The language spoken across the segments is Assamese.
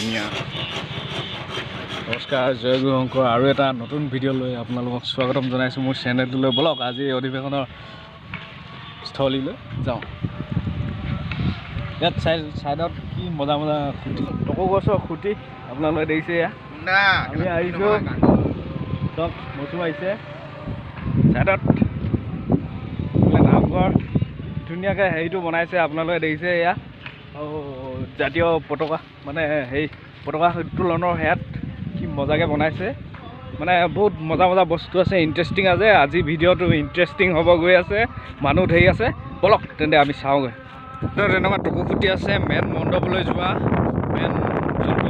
ধুনীয়া। নমস্কাৰ, জয় গুৰু শংকৰ। আৰু এটা নতুন ভিডিঅ' লৈ আপোনালোকক স্বাগতম জনাইছোঁ মোৰ চেনেলটোলৈ। ব'লক, আজি অধিৱেশনৰ স্থলীলৈ যাওঁ। ইয়াত চাইডত কি মজা মজা খুঁটি, টকৌ গছৰ খুঁটি আপোনালোকে দেখিছে। এয়া আমি আহিছোঁ, চব মচু আহিছে। চাইডত নামঘৰ ধুনীয়াকৈ হেৰিটো বনাইছে, আপোনালোকে দেখিছে। এয়া জাতীয় পতাকা, মানে হেৰি পতাকা উত্তোলনৰ সেয়াত কি মজাকৈ বনাইছে। মানে বহুত মজা মজা বস্তু আছে, ইণ্টাৰেষ্টিং আছে। আজি ভিডিঅ'টো ইণ্টাৰেষ্টিং হ'ব গৈ আছে, মানুহ ধেৰ আছে। ব'লক তেন্তে আমি চাওঁগৈ। তেনেকুৱা টকৌ খুঁটি আছে, মেইন মণ্ডপলৈ যোৱা মেইন যোনটো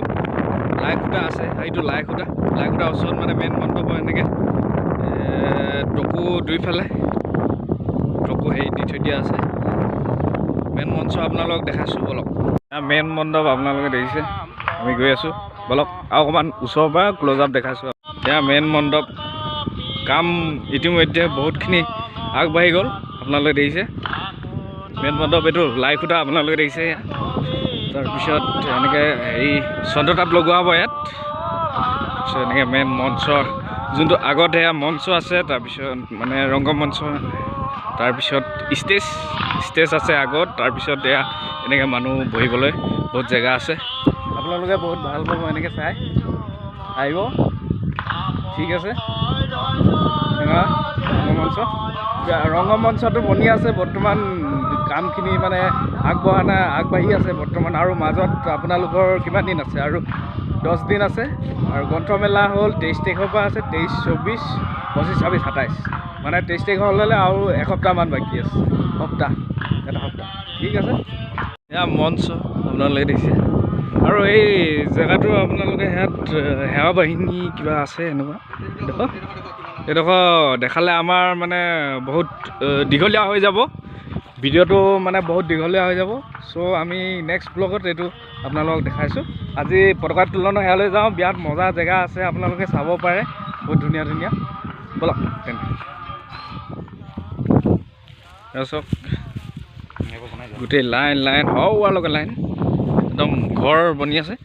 লাই খুঁটা আছে, সেইটো লাই খুঁটা, লাই খুঁটাৰ ওচৰত মানে মেইন মণ্ডপৰ এনেকৈ টকৌ দুইফালে টকৌ হেৰি দি থৈ দিয়া আছে। মেইন মঞ্চ আপোনালোকক দেখাইছোঁ, ব'লক। মেইন মণ্ডপ আপোনালোকে দেখিছে, আমি গৈ আছোঁ, ব'লক। আৰু অকণমান ওচৰৰ পৰা ক্ল'জ আপ দেখাইছোঁ। এয়া মেইন মণ্ডপ, কাম ইতিমধ্যে বহুতখিনি আগবাঢ়ি গ'ল, আপোনালোকে দেখিছে। মেইন মণ্ডপ এইটো লাই খুঁটা আপোনালোকে দেখিছে। তাৰপিছত এনেকৈ হেৰি চন্দ্ৰতাপ লগোৱা হ'ব ইয়াত। তাৰপিছত এনেকৈ মেইন মঞ্চ যোনটো আগত সেয়া মঞ্চ আছে, তাৰপিছত মানে ৰংগমঞ্চ, তাৰপিছত ষ্টেজ, ষ্টেজ আছে আগত। তাৰপিছত এয়া এনেকৈ মানুহ বহিবলৈ বহুত জেগা আছে। আপোনালোকে বহুত ভাল পাব এনেকৈ চাই, আহিব। ঠিক আছে, ৰংগমঞ্চ, ৰংগমঞ্চটো বনি আছে বৰ্তমান, কামখিনি মানে আগবঢ়া নাই, আগবাঢ়ি আছে বৰ্তমান। আৰু মাজত আপোনালোকৰ কিমান দিন আছে? আৰু 10 দিন আছে। আৰু গ্ৰন্থমেলা হ'ল 23 তাৰিখৰ পৰা আছে, 23, 24, 25, 26, 27, মানে 23 তাৰিখৰ হ'লে আৰু এসপ্তাহমান বাকী আছে, সপ্তাহ এটা সপ্তাহ। ঠিক আছে, এয়া মঞ্চ আপোনালোকে দেখিছে। আৰু এই জেগাটো আপোনালোকে ইয়াত সেৱা বাহিনী কিবা আছে এনেকুৱা, এডোখৰ এইডোখৰ দেখালে আমাৰ মানে বহুত দীঘলীয়া হৈ যাব ভিডিঅ'টো, মানে বহুত দীঘলীয়া হৈ যাব। চ' আমি নেক্সট ব্লগত এইটো আপোনালোকক দেখাইছোঁ। আজি পতাকা তোলনৰ সেয়ালৈ যাওঁ, বিৰাট মজা জেগা আছে, আপোনালোকে চাব পাৰে, বহুত ধুনীয়া ধুনীয়া। ব'লক তেন্তে। চাওক গোটেই লাইন লাইন হোৱালৈকে লাইন, একদম ঘৰ বনি আছে,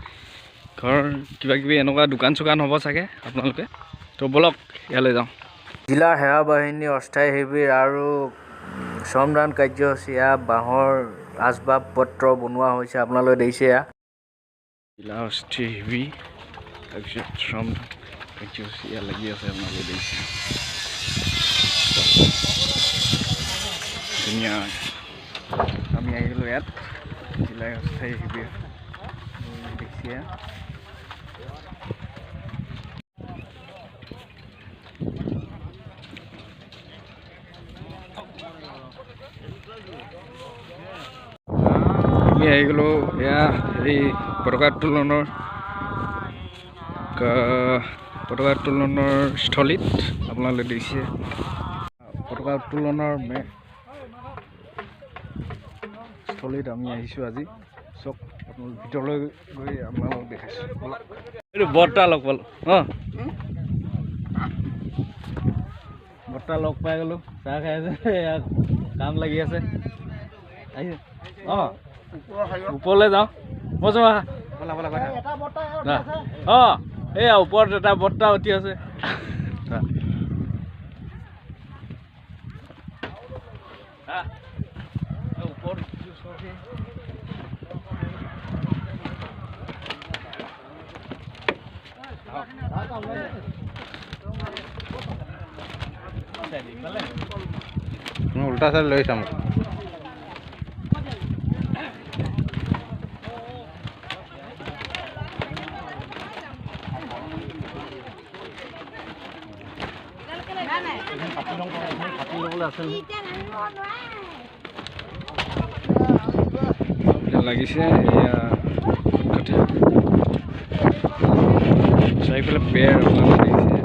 ঘৰ কিবা কিবি এনেকুৱা দোকান চোকান হ'ব চাগে আপোনালোকে। তো ব'লক ইয়ালৈ যাওঁ। জিলা সেৱা বাহিনী অস্থায়ী শিবিৰ আৰু শ্ৰমদান কাৰ্যসূচী। এয়া বাঁহৰ আচবাব পত্ৰ বনোৱা হৈছে, আপোনালোকে দেখিছে। এয়া জিলা অস্থায়ী শিবিৰ, তাৰপিছত শ্ৰমদান কাৰ্যসূচী ইয়াত লাগি আছে, আপোনালোকে দেখিছে। ধুনীয়া। আমি আহিলোঁ ইয়াত জিলা অস্থায়ী শিবিৰ দেখিছে। আমি আহি গ'লোঁ এয়া এই পতাকা উত্তোলনৰ স্থলীত আপোনালোকে দেখিছে। পতাকা উত্তোলনৰ স্থলীত আমি আহিছোঁ আজি। চব আপোনালোক ভিতৰলৈ গৈ আপোনালোকক দেখাইছোঁ। এইটো বৰ্তা লগ পালোঁ, অঁ বৰ্তা লগ পাই গ'লোঁ, চাহ খাই আছে, ইয়াত কাম লাগি আছে। আহিছে, অঁ ওপৰলৈ যাওঁ, বচোন। অঁ এইয়া ওপৰত এটা বৰ্তা উঠি আছে। ওপৰত উল্টা চাইড লৈ চাম। লাগিছে এয়া চাৰিফালে বেৰ আপোনালোকে দেখিছে।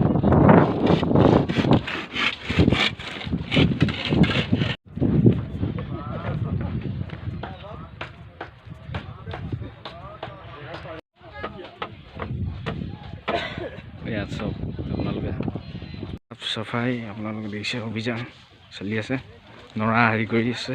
ইয়াত চব আপোনালোকে চাফাই আপোনালোকে দেখিছে, অভিযান চলি আছে, নৰা হেৰি কৰি আছে।